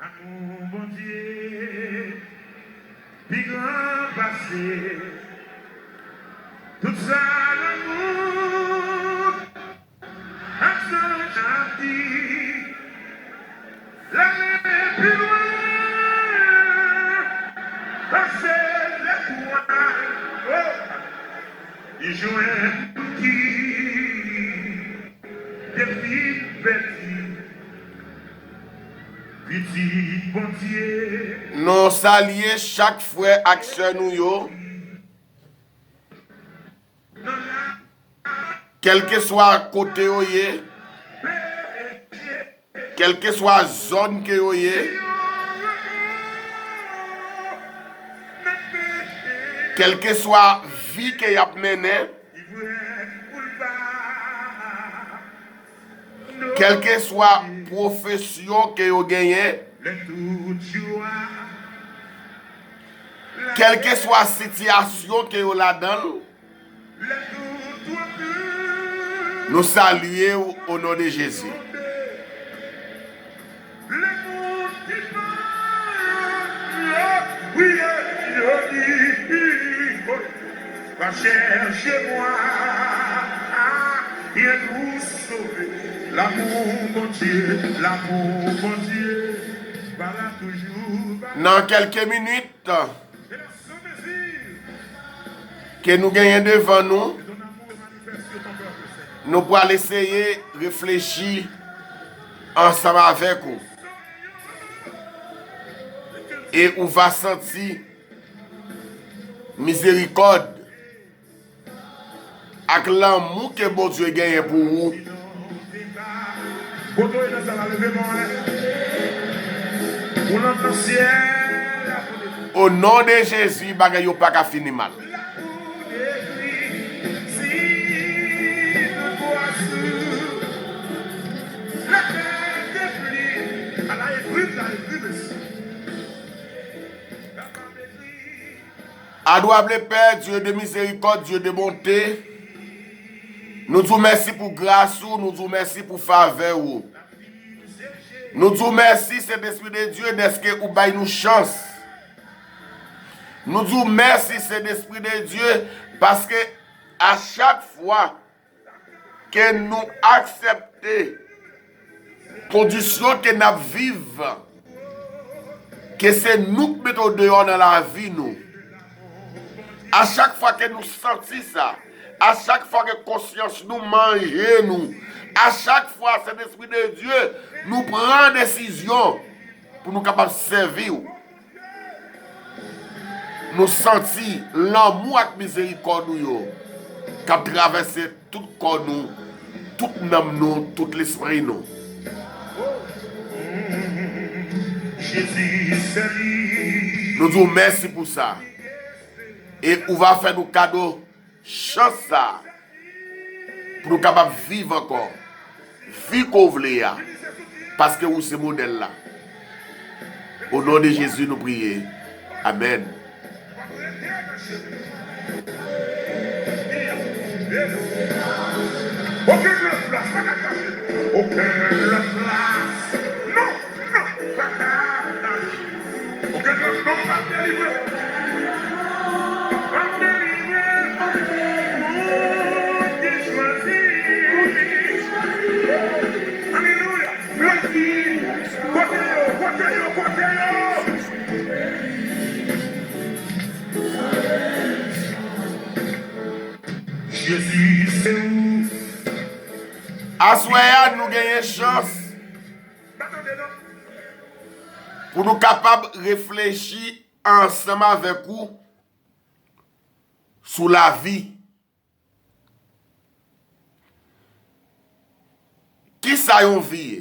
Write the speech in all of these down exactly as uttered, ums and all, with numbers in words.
Lanmou Bondye pi gran pase tout sa lanmou ak zanj ap di. L ale pi lwen pase zetwal. Oh! Li jwenn moun ki te fin pèdi pitit Bondye. Nou salye chak frè ak sè nou yo, kèlkeswa kote yo ye, kèlkeswa zòn ke yo ye, kèlkeswa vi ke y ap mennen, kèlkeswa pwofesyon ke yo genyen, kèlkeswa sitiyasyon ke yo ladan l, nou salye w o non de Jezi. Va chercher moi, rien pour sauver. L'amour Bondye, l'amour Bondye, pa la toujou. Nan kèlke minit ke nou genyen devan nou, nou pral eseye reflechi ansanm avèk ou. E ou va santi mizerikòd ak lanmou ke Bondye genyen pou ou. Kote w ye nan sa la, leve men w anlè. Ou nan nan syèl la. O non de Jezi, bagay yo pa ka fini mal. Adorable Père, Dieu de miséricorde, Dieu de bonté, nou di w mèsi pou gras ou, nou di w mèsi pou favè ou. Nou di w mèsi, Sentespri de Dye, dèske ou bay nou chans. Nou di w mèsi, Sentespri de Dye, paske a chak fwa ke nou aksepte kondisyon ke n ap viv, ke se nou k mete w deyò nan lavi nou. A chak fwa ke nou santi sa, a chak fwa ke konsyans nou manje nou, a chak fwa, Sentespri de Dye, nou pran desizyon pou nou kapab sèvi w. Nou santi lanmou ak mizerikòd ou yo k ap travèse tout kò nou, tout nanm nou, tout lespri nou. Jezi, sèvi. Nou di w mèsi pou sa. E ou va fè nou kado chans sa a pou nou kapab viv ankò vi ke w vle a, paske ou se modèl la. O non de Jezi, nou priye. Amèn. Okenn lòt plas, pa ka chache. Okenn lòt plas. Non, non, pa ka. Okenn lòt non p ap delivre. P ap delivre. Moun ki chwazi. Alelouya. Kote yo, kote yo, kote yo? Jezi, se ou. Aswè a, nou genyen chans pou nou kapab reflechi ansanm avèk ou sou lavi. Kisa yon vi ye?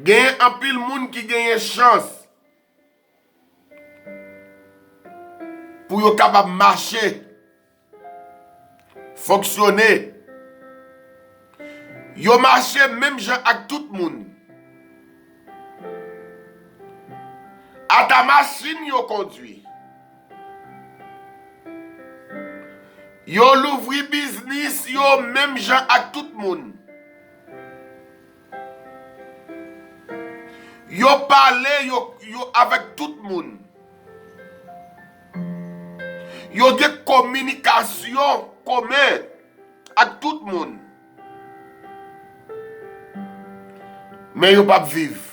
Gen anpil moun ki genyen chans pou yo kapab mache, fonksyone. Yo mache menm jan ak tout moun. Ata machin yo kondwi. Yo louvri biznis yo menm jan ak tout moun. Yo pale yo, yo avèk tout moun. Yo gen kominikasyon komen ak tout moun. Men yo p ap viv.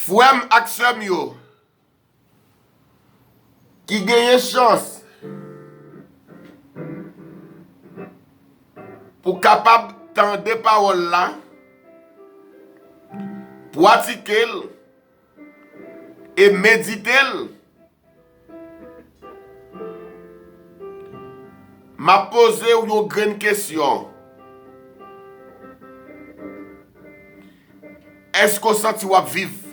Frè m ak sè m yo, ki genyen chans pou kapab tande pawòl la, pratike l e medite l, m ap poze w yon grenn kesyon. Èske w santi w ap viv?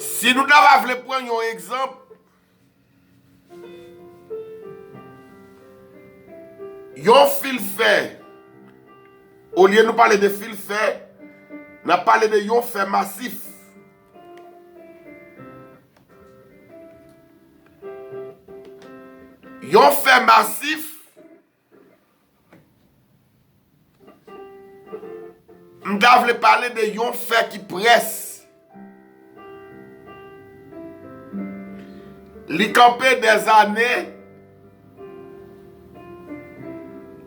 Si nou ta va vle pran yon egzanp, yon fil fè, olye nou pale de fil fè, n ap pale de yon fè masif. Yon fè masif, m ta vle pale de yon fè ki près. Li kanpe dèzane,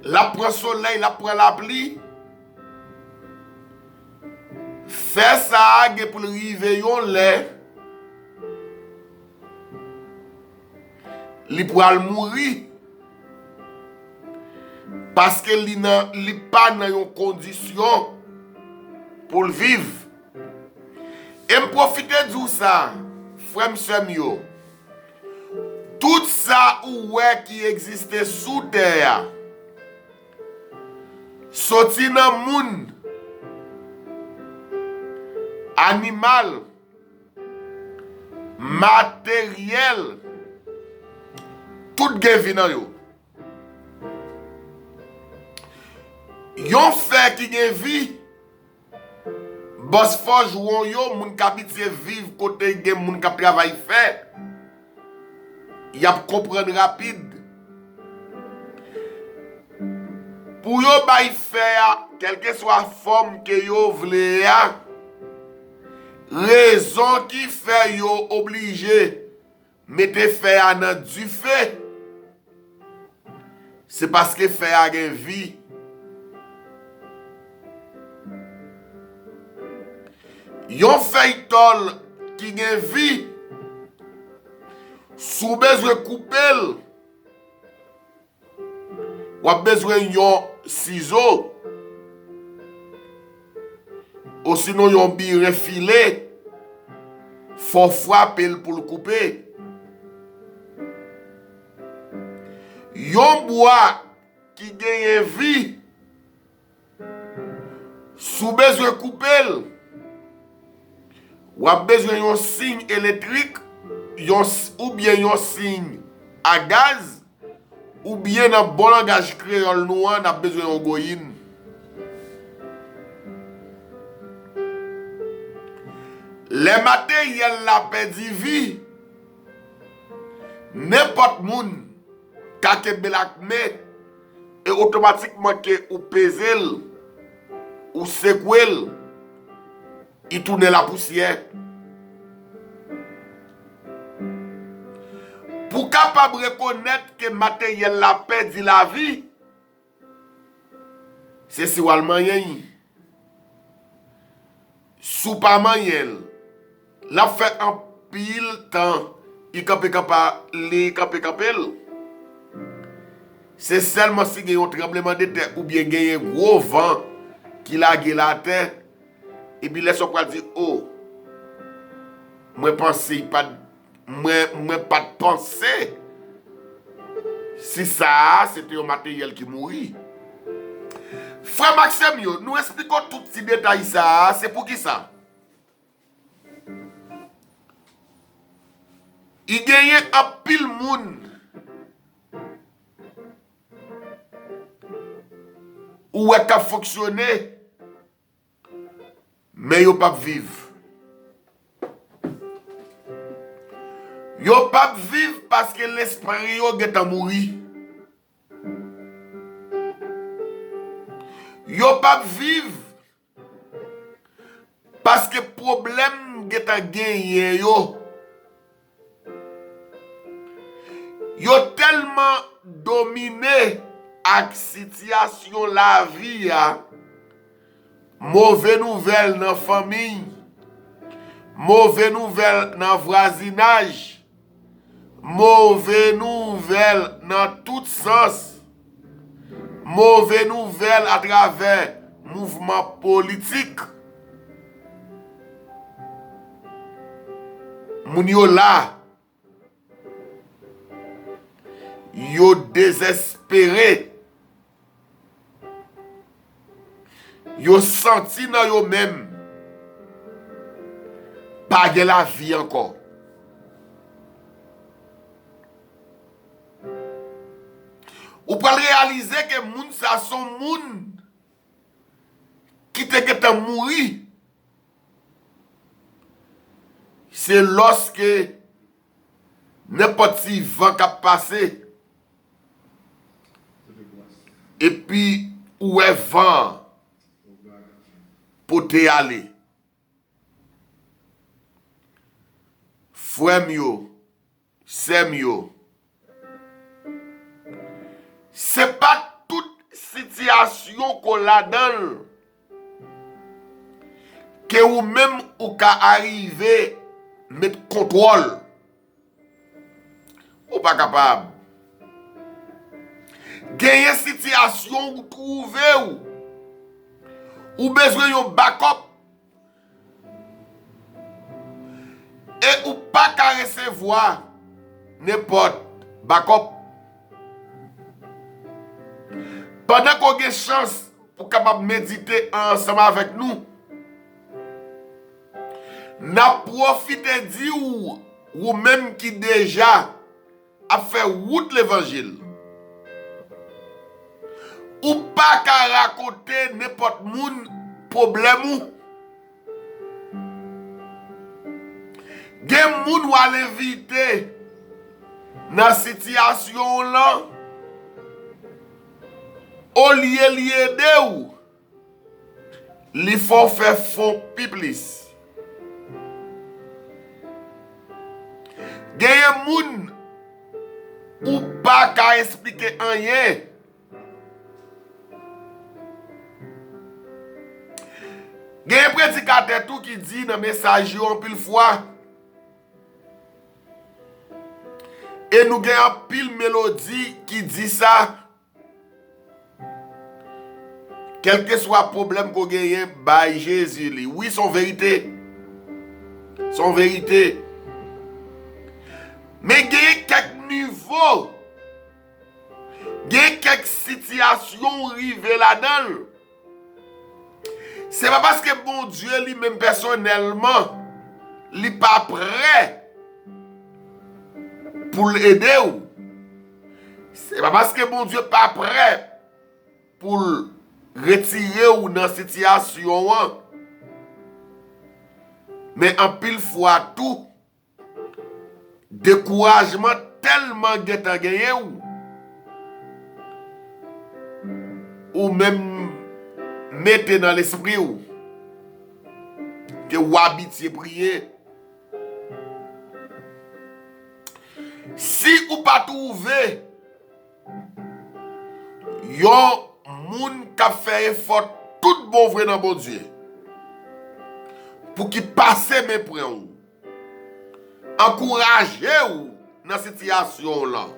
l ap pran solèy, l ap pran lapli. Fè sa a gen pou l rive yon lè, li pral mouri. Paske li nan, li pa nan yon kondisyon pou l viv. E m pwofite di w sa, frè m, sè m yo. Tout sa ou wè ki egziste sou tè a, soti nan moun, animal, materyèl, tout gen vi nan yo. Yon fè ki gen vi, bòs fòjwon yo, moun k abitye viv kote gen moun k ap travay fè, y ap konprann rapid. Pou yo bay fè a, kèlkeswa fòm ke yo vle a, rezon ki fè yo oblije mete fè a nan dife, se paske fè a gen vi. Yon fèy tòl ki gen vi, si w bezwen koupe l, w ap bezwen yon sizo, osinon yon biren file, fò w frape l pou l koupe. Yon bwa ki genyen vi, si w bezwen koupe l, w ap bezwen yon siy elektrik, yon s-, oubyen yon siy a gaz, oubyen nan bon langaj kreyòl nou an, n ap bezwen yon goyin. Lè materyèl la pèdi vi, nenpòt moun ka kenbe l ak men, e otomatikman ke ou peze l, ou sekwe l, li tounen lapousyè. Pou kapab rekonèt ke materyèl la pèdi lavi, se si w al manyen l. Si w pa manyen l, l ap fè anpil tan, li kanpe kanpa, li kanpe kanpe l. Se sèlman si gen yon tranblemanntè oubyen genyen gwo van ki lage l atè, epi lè sa w pral di, o, mwen panse li pa t, mwen, mwen pa t panse si sa a se te yon materyèl ki mouri. Frè m ak sè m yo, nou esplike w tout ti detay sa a, se poukisa? I genyen anpil moun ou wè k ap fonksyone, men yo p ap viv. Yo p ap viv paske lespri yo gentan mouri. Yo p ap viv paske pwoblèm gentan genyen yo. Yo tèlman domine ak sitiyasyon lavi a, move nouvèl nan fanmi, move nouvèl nan vwazinaj, move nouvèl nan tout sans, move nouvèl atravè mouvman politik. Moun yo la, yo dezespere. Yo santi nan yo menm pa gen lavi ankò. Ou pral reyalize ke moun sa se yon moun ki te gentan mouri. Se lòske nenpòt ti van k ap pase, epi ou wè van an pote ale. Frè m yo, sè m yo, se pa tout sitiyasyon ke w ladan l ke ou menm ou ka arive met kontwòl. Ou pa kapab. Genyen sitiyasyon ou twouve w, ou bezwen yon bakòp, e ou pa ka resevwa nenpòt bakòp. Pandan ke w gen chans pou w kapab medite ansanm avèk nou, n ap pwofite di w, ou menm ki deja ap fè wout levanjil, ou pa ka rakonte nenpòt moun pwoblèm ou. Gen moun w al envite nan sitiyasyon w lan, olye li ede w, li fè w fè fon pi plis. Genyen moun ou pa ka esplike anyen. Genyen predikatè tou ki di nan mesaj yo anpil fwa, e nou gen anpil melodi ki di sa, kèlkeswa pwoblèm ke w genyen, bay Jezi li. Wi, se yon verite. Se yon verite. Men genyen kèk nivo, gen kèk sitiyasyon w rive ladan l. Se pa paske Bondye li menm pèsonèlman, li pa prè pou l ede w. Se pa paske Bondye pa prè pou l retire w nan sitiyasyon an. Men anpil fwa tou, dekourajman tèlman gentan genyen w, ou menm mete nan lespri w ke w abitye priye. Si ou pa twouve yon moun k ap fè efò tout bon vre nan Bondye pou ki pase men pran w, ankouraje w nan sitiyasyon w lan,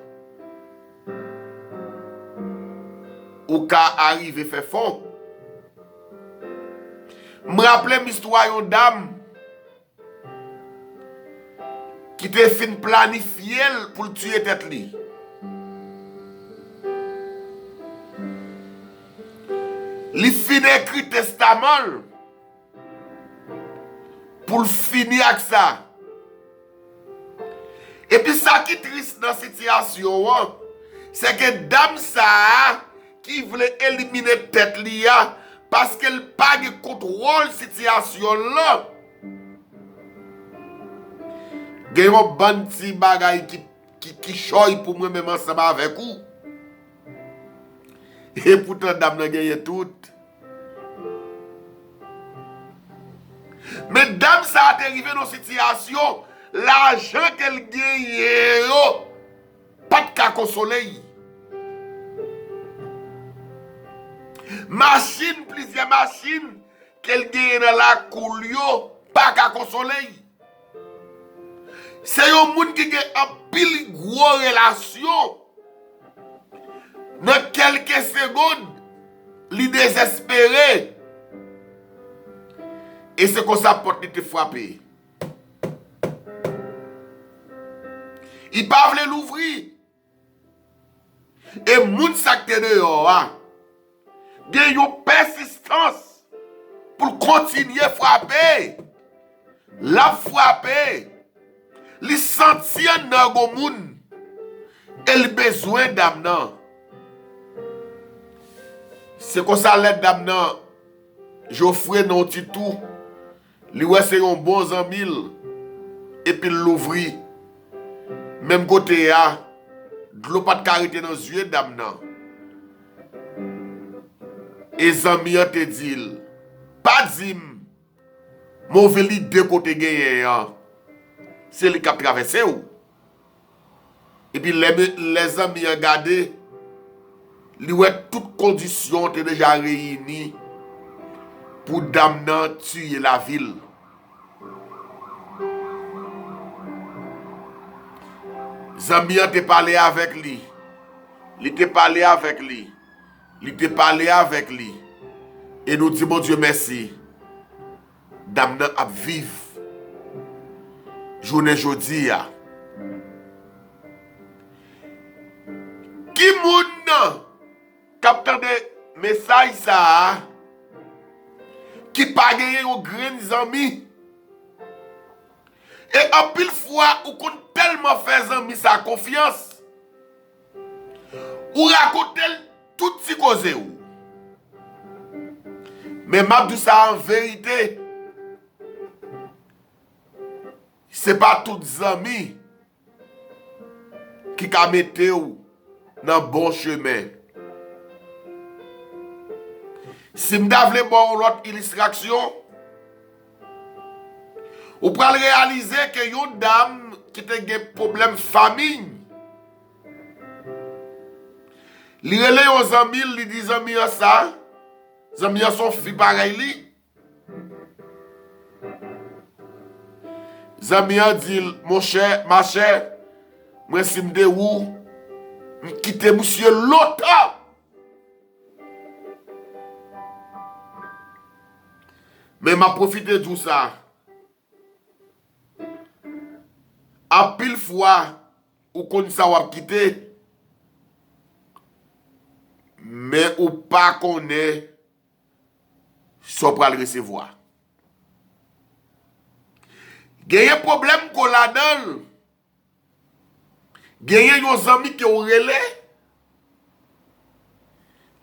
ou ka arive fè fon. M raple m istwa yon dam ki te fin planifye l pou l tiye tèt li. Li fin ekri testaman l pou l fini ak sa. Epi sa ki tris nan sitiyasyon an, se ke dam sa a ki vle elimine tèt li a, paske l pa gen kontwòl sitiyasyon l lan. Gen yon bann ti bagay ki, ki, ki chòy pou mwen menm ansanm avèk ou. Epoutan dam nan genyen tout. Men dam sa a te rive nan sitiyasyon, lajan ke l genyen yo pa t ka konsole l. Machin, plizyè machin ke l genyen nan lakou l yo pa ka konsole l. Se yon moun ki gen anpil gwo relasyon. Nan kèlke segonn, li dezespere. E se konsa pòt li te frape. Li pa vle louvri. E moun sa k te deyò a gen yon pèsistans pou l kontinye frape. L ap frape. Li santi anndan gon moun. E li bezwen dam nan. Se konsa lè dam nan jofre nan yon ti tou. Li wè se yon bon zanmi l, epi l louvri. Menm kote a, dlo pa t ka rete nan zye dam nan. E zanmi an te di l, pa di m, move lide ke w te genyen an, se li k ap travèse w. Epi lè, lè zanmi an gade, li wè tout kondisyon te deja reyini pou dam nan tiye lavi l. Zanmi an te pale avèk li. Li te pale avèk li. Li te pale avèk li. E nou di Bondye mèsi. Dam nan ap viv jounen jodi a. Ki moun nan k ap tande mesaj sa a ki pa genyen yon grenn zanmi? E anpil fwa, ou konn tèlman fè zanmi sa konfyans, ou rakonte l tout ti koze w. Men m ap di w sa an verite, se pa tout zanmi ki ka mete w nan bon chemen. Si m ta vle ba w yon lòt ilistrasyon, ou pral reyalize ke yon dam ki te gen pwoblèm famiy, li rele yon zanmi l, li di zanmi an sa, zanmi an se yon fi parèy li. Zanmi an di l, monchè, machè, mwen si m te ou, m kite misye lontan. Men m ap pwofite di w sa. Anpil fwa, ou konn sa w ap kite, men ou pa konnen sa w pral resevwa. Genyen pwoblèm ke w ladan l. Genyen yon zanmi ke w rele.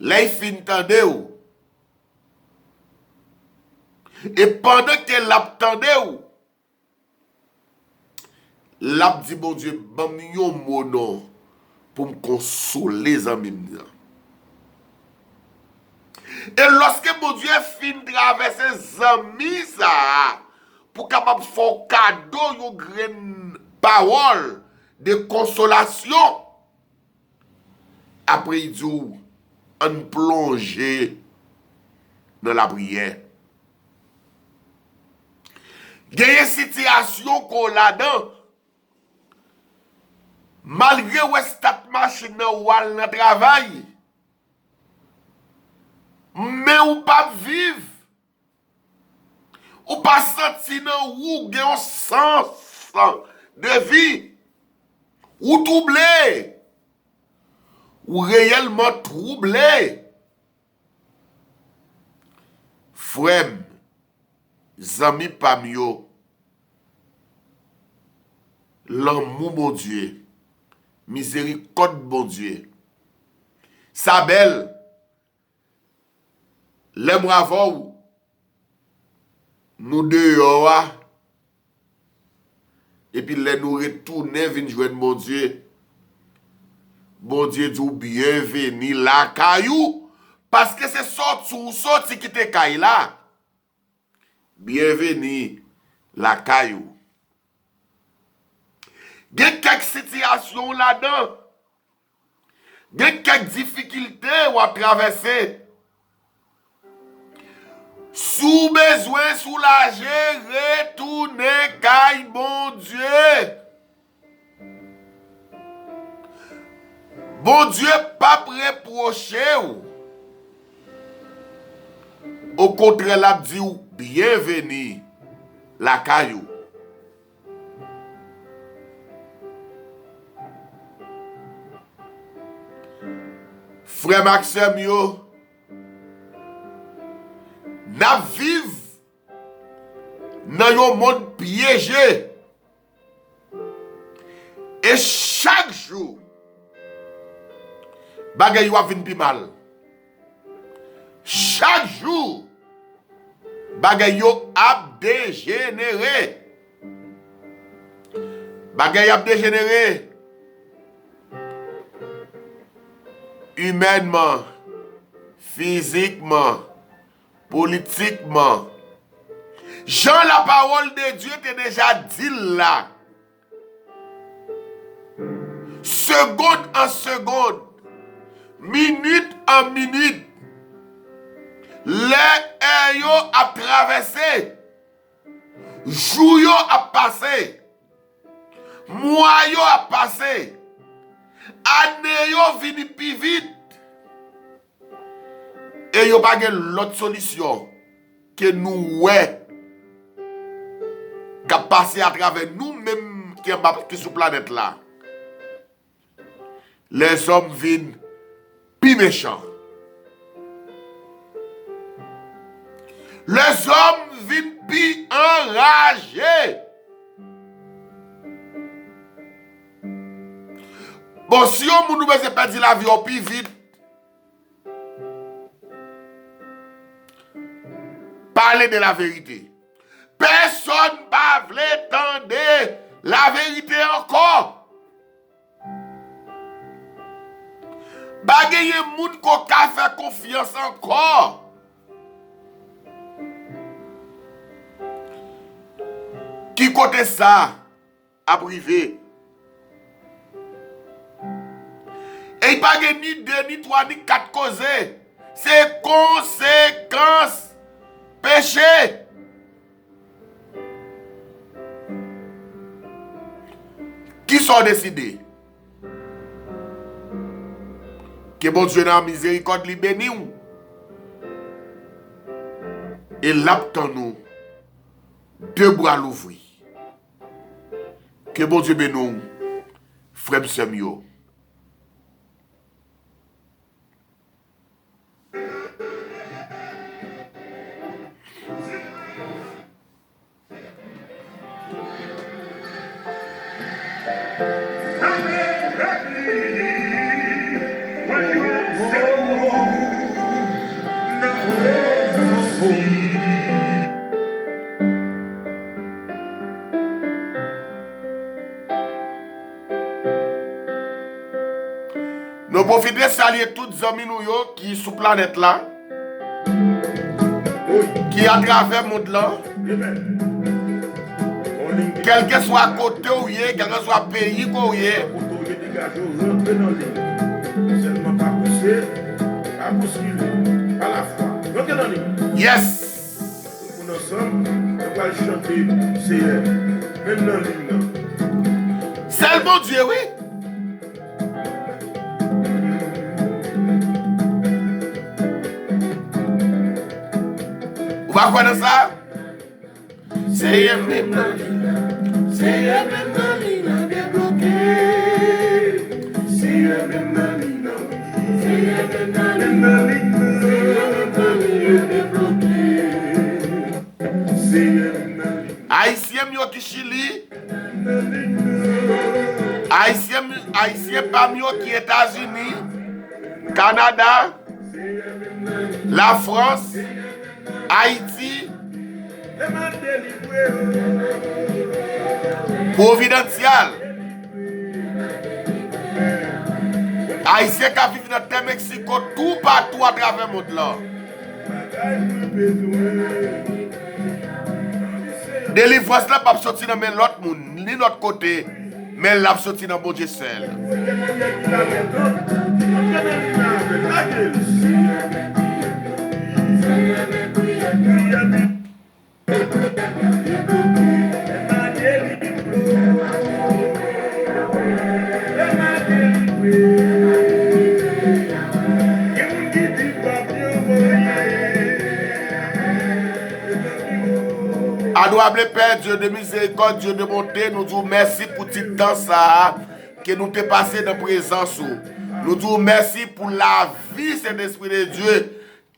Lè l fin tande w, e pandan ke l ap tande w, l ap di, Bondye, ban m yon mo non pou m konsole zanmi m nan. E lòske Bondye fin travèse zanmi sa a pou kapab fè w kado yon grenn pawòl de konsolasyon, apre l di w, ann plonje nan lapriyè. Genyen sitiyasyon ke w ladan, malgre w estat machin nan, w al nan travay, men ou p ap viv. Ou pa santi nan ou gen yon sans de vi. Ou twouble. Ou reyèlman twouble. Frè m, zanmi pa m yo, lanmou Bondye, mizerikòd Bondye. Sa bèl, lè m wè avè w, nou deyò a, epi lè nou retounen vin jwenn Bondye, Bondye di w byenveni lakay ou, paske se sòti w sòti kite kay la. Byenveni lakay ou. Gen kèk sitiyasyon w ladan, gen kèk difikilte w ap travèse. Si w bezwen soulaje, retounen kay Bondye. Bondye p ap repwoche w. Okontrè, l ap di w byenveni lakay ou. Frè m ak sè m yo, n ap viv nan yon mond pyeje. E chak jou, bagay yo ap vin pi mal. Chak jou, bagay yo ap dejenere. Bagay ap dejenere. Imènman, fizikman, politikman. Jan lapawòl de Dye te deja di l la, segond an segond, minit an minit, lè è yo ap travèse, jou yo ap pase, mwa yo ap pase, ane yo vini pi vit. E yo pa gen lòt solisyon ke nou wè k ap pase atravè nou menm ki anba, ki sou planèt la. Lèzòm vin pi mechan. Lèzòm vin pi anraje. Bon, si yon moun ou bezwen pèdi lavi w pi vit, pale de la verite. Pèsonn pa vle tande laverite ankò. Pa genyen moun ke w ka fè konfyans ankò. Ki kote sa ap rive? E pa gen ni de, ni twa, ni kat koze. Se konsekans peche. Kisa w deside? Ke Bondye nan mizerikòd li beni w. E l ap tann ou de bra louvri. Ke Bondye beni w, frè m, sè m yo. Nou pwofite salye tout zanmi nou yo ki sou planèt la, ki atravè mond lan, kèlkeswa kote w ye, kèlkeswa peyi ke w ye. Kote w ye, degaje w, rantre nan liy. Sèlman pa pouse, pa bouskile, pa lafwa. Rantre nan liy. Yes! Tout moun ansanm, nou pral chante Seyè, menm nan liy nan. Sèl Bondye, wi. Ou pa kwè nan sa? Seyè menm nan liy nan. Seyè menm nan liy nan debloke. Seyè menm nan liy nan. Seyè menm nan liy nan. Seyè menm nan liy nan debloke. Seyè menm nan liy nan. Ayisyen m yo ki Chili. Ayisyen, Ayisyen pa m yo ki Etazini, Kanada, Lafrans, Ayiti, Pwovidansyal. Ayisyen k ap viv nan tè Meksiko, toupatou atravè mond lan. Delivrans la p ap soti nan men lòt moun, ni lòt kote, men l ap soti nan Bondye sèl. Adorable Père, Dieu de miséricorde, Dieu de bonté, nou di w mèsi pou ti tan sa a ke nou te pase nan prezans ou. Nou di w mèsi pou lavi Sentespri de Dye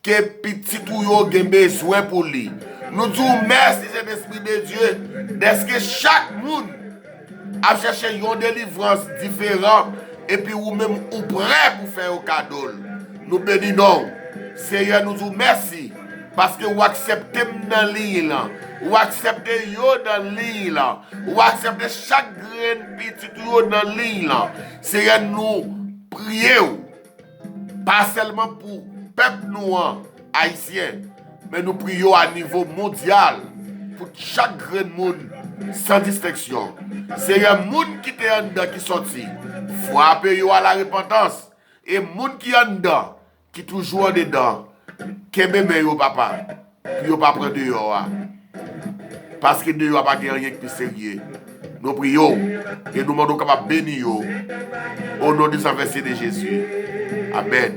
ke pitit ou yo gen bezwen pou li. Nou di w mèsi, Sentespri de Dye, dèske chak moun ap chèche yon delivrans diferan, epi ou menm ou prè pou fè yo kado l. Nou beni non w. Seyè, nou di w mèsi, paske ou aksepte m nan liy lan. Ou aksepte yo nan liy lan. Ou aksepte chak grenn pitit ou yo nan liy lan. Seyè, nou priye w, pa sèlman pou pèp nou an, Ayisyen, men nou priye w a nivo mondyal pou chak grenn moun, san distenksyon. Seyè, moun ki te anndan ki sòti, frape yo a la repantans. E moun ki anndan, ki toujou andedan, kenbe men yo, papa, pou yo pa pran deyò a. Paske deyò a pa gen anyen ki pi serye. Nou priye w, e nou mande w kapab beni yo. O non de san vèse de Jezi. Amèn.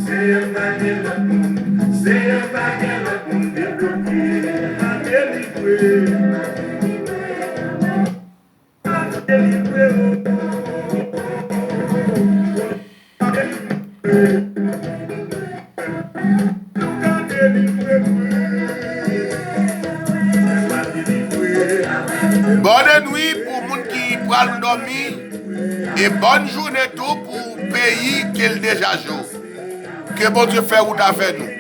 Seyè pa gen lòt moun, Seyè pa gen lòt moun debloke, pa delivre. Bòn nwit pou moun ki pral dòmi, e bòn jounen tou pou peyi ke l deja jou. Ke Bondye fè wout avè nou.